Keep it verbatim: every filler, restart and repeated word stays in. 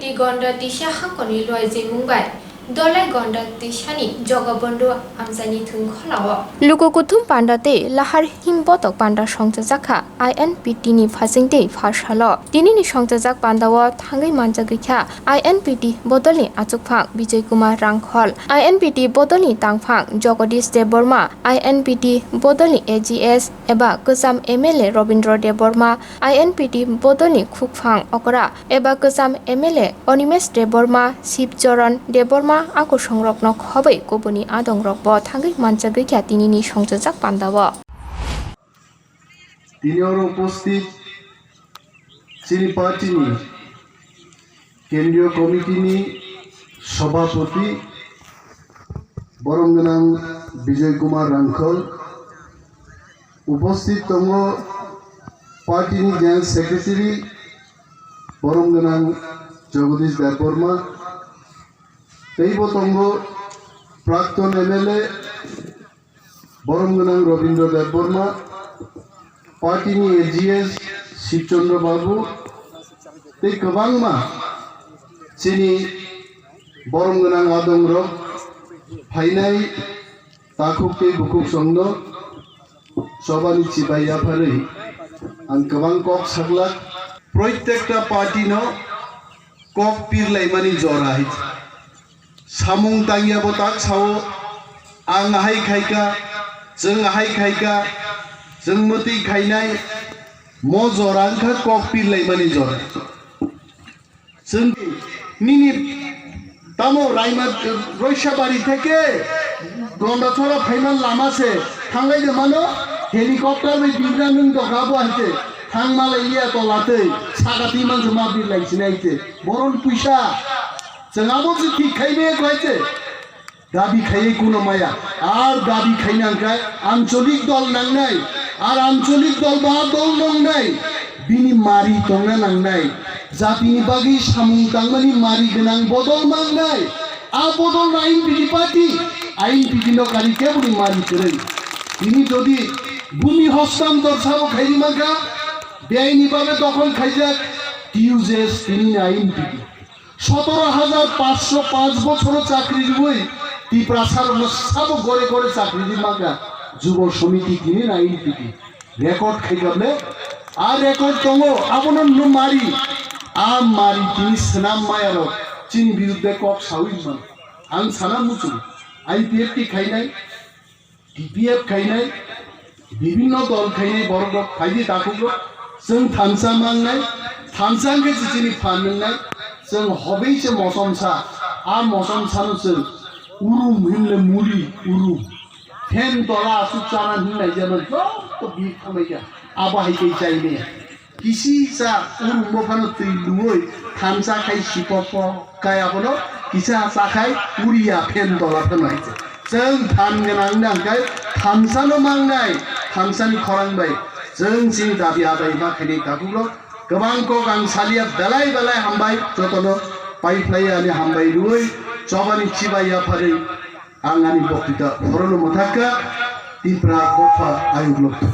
Twi Gonda Tisa hakorni luaijwimung bai Dolai Gonda Tisani Jogabondhu amchaini thwngkholao. Luku kuthum panda tei lahar him botok panda songchajak kha I N P T ni phasing tei pharsalo. Tinini songchajak pandao thangwi manjagwi kha I N P T bodolni achukphang Bijoy Kumar Rangkhol, I N P T bodolni tangphang Jagadish Debbarma, I N P T bodolni A G S eba kwcham M L A Robindra Debbarma, I N P T bodolni khukphang okra eba kwcham M L A Animesh Debbarma, Shiv Charan Debbarma a kosongrokno khobwi kubuni adongrokbo thangwi manjagwi kha tinini songchajak pandao. Tini oro upasthit chini party ni kendriyo committee ni sabhapati borom gwnang Bijoy Kumar Rangkhol, upasthit tongo party ni general secretary borom gwnang Jagadish Debbarma, teibo tongo prakton M L A borom gwnang Robindra Debbarma, party ni A G S Shivchandra Babu, tei kwbangma chini borom gwnang adongrok phainai takhuk tei bukhuk songno chobani chibai yapharwi ang kwbang kok saglak. Proitekta party no kok pirlaimani jora hai. Samung tangya bo tak sao, ang ahai khaika, chwng ahai khaika, chwng mwtwi khainai, mo jora wngkha kok pirlaimani jora. Chwng nini tamo Raima Roisabari theke Gondachora phaiman lama se thanglai de mano, helicopter bai bibra nwng doka bo hai se thangma lai ya tola tei saka twi man se ma birlai sinai se boron puisa. Chwng abo se thik khai maya koi se dabi khaiwi kuno maya. Ar dabi khaina hwnkhe ancholik dol nangnai. Ar ancholik dol ba dol nangnai. Bini mari tongna nangnai. Jatini bagwi samung tangmani mari gwnang bodol mangnai. A bodol I N P T party, I N P T no kari keboni mari kwrwi. Tini jodi bhumi hostantor sabo khairi mankha, beaini babe dokhol khaijak, T U J S tini I N P T. Sotoro hajar panchsho panch bochoro chakri riwi Tiprasarokno sabo gore gore chakri ri mankha Jubo Somiti tini na I N P T record khaikha bole. A record tongo, abono no mari. A mari tini swnam mayarok chini birudde kok sawi man. Ang sana muchung, I P F T khainai, T P F khainai, bibinno dol khainai borok rok phaidi takhuk rok. Chwng thansa mangnai, thansa hwnkhe se chini phan wngnai. Chwng hobei se mochomsa, a mochomsano chwng urum hinle muri urum. Phen tola aswk chana hinlai jano joto bir thanglaikha. Abo hai khe chaimaya. Kisi cha urumbo phano twi luwi thansa khai sipokpo kai abono kisa cha khai uriya phen dola phano hai se. Chwng phan gwnang nang khai thansa no mangnai, thansa ni khorang bai chwng chini dabi adai ma khainai takhuk rok kwbang kok ang salia belai belai hambai jotono pai phlai ani hambai rwi chobani chibai yapharwi ang ani boktita horono mwthakha Tipra dopha ayuk lokto.